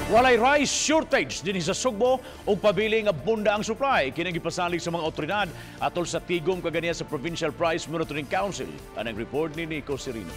Walay rice shortage dinhi sa Sugbo ug pabili nga bunda ang supply. Kini gipasalig sa mga otoridad atol sa tigom kaganiya sa Provincial Price Monitoring Council. Anang report ni Nico Serino.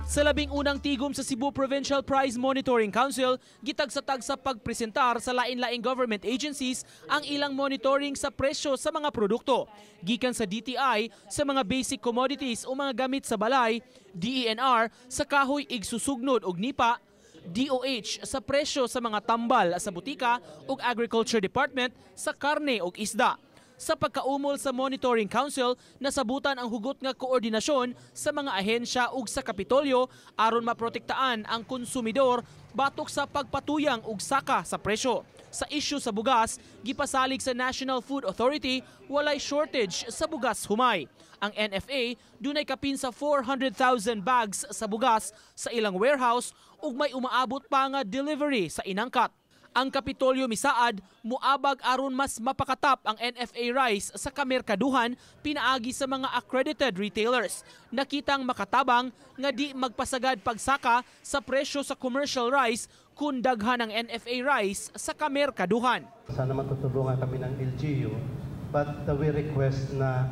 Sa 11ng tigom sa Cebu Provincial Price Monitoring Council, gitagsa-tagsa pagpresentar sa lain-laing government agencies ang ilang monitoring sa presyo sa mga produkto. Gikan sa DTI sa mga basic commodities o mga gamit sa balay, DENR sa kahoy igsusugnod og nipa, DOH sa presyo sa mga tambal sa butika ug Agriculture Department sa karne ug isda. Sa pagkaumol sa Monitoring Council, nasabutan ang hugot nga koordinasyon sa mga ahensya ug sa Kapitolyo aron maprotektaan ang konsumidor batok sa pagpatuyang ug saka sa presyo. Sa isyu sa bugas, gipasalig sa National Food Authority walay shortage sa bugas humay. Ang NFA dunay kapin sa 400,000 bags sa bugas sa ilang warehouse ug may umaabot pa nga delivery sa inangkat. Ang Kapitolyo misaad muabag aron mas mapakatap ang NFA rice sa kamerkaduhan pinaagi sa mga accredited retailers. Nakitang makatabang nga di magpasagad pagsaka sa presyo sa commercial rice kung daghan ang NFA rice sa kamerkaduhan. Sana matutulungan kami ng LGU, but we request na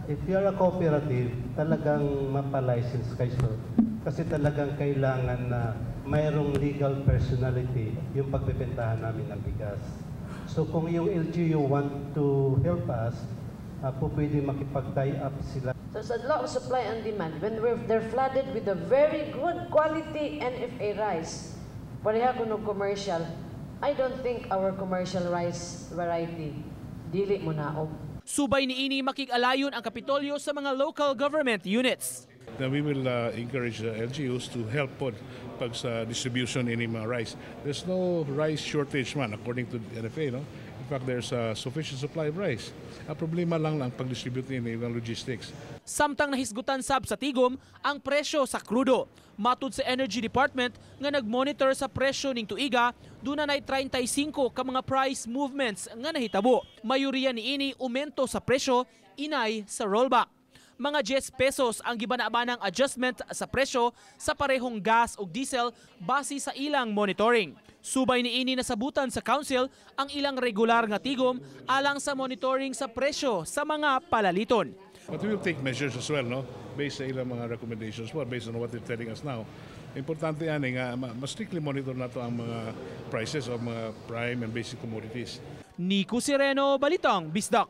if you're a cooperative, talagang mapa-license kayo. Kasi talagang kailangan na mayroong legal personality yung pagbebentahan namin ng bigas. So kung yung LGU want to help us, po pwede makipag-tie up sila. So it's a law of supply and demand. When they're flooded with a very good quality NFA rice, pareha kuno commercial, I don't think our commercial rice variety dili mo naog. Subay niini, makig-alayon ang Kapitolyo sa mga local government units. Then we will encourage the LGUs to help pod pag sa distribution ini mga rice. There's no rice shortage man according to the NFA, no? In fact, there's a sufficient supply of rice. Ang problema lang lang pag-distribute nini yung logistics. Samtang nahisgutan sab sa tigom ang presyo sa krudo. Matud sa Energy Department nga nagmonitor sa presyo ning tuiga, duna nay 35 ka mga price movements nga nahitabo. Mayoriya niini aumento sa presyo, inay sa rollback. Mga 10 pesos ang gibana-banang adjustment sa presyo sa parehong gas ug diesel base sa ilang monitoring. Subay niini, nasabutan sa council ang ilang regular nga tigom alang sa monitoring sa presyo sa mga palaliton. But we will take measures as well, no? Based sa ilang mga recommendations, well, based on what they're telling us now. Importante yan, eh, nga mas strictly monitor nato ang mga prices of mga prime and basic commodities. Nico Sireno, Balitang Bisdak.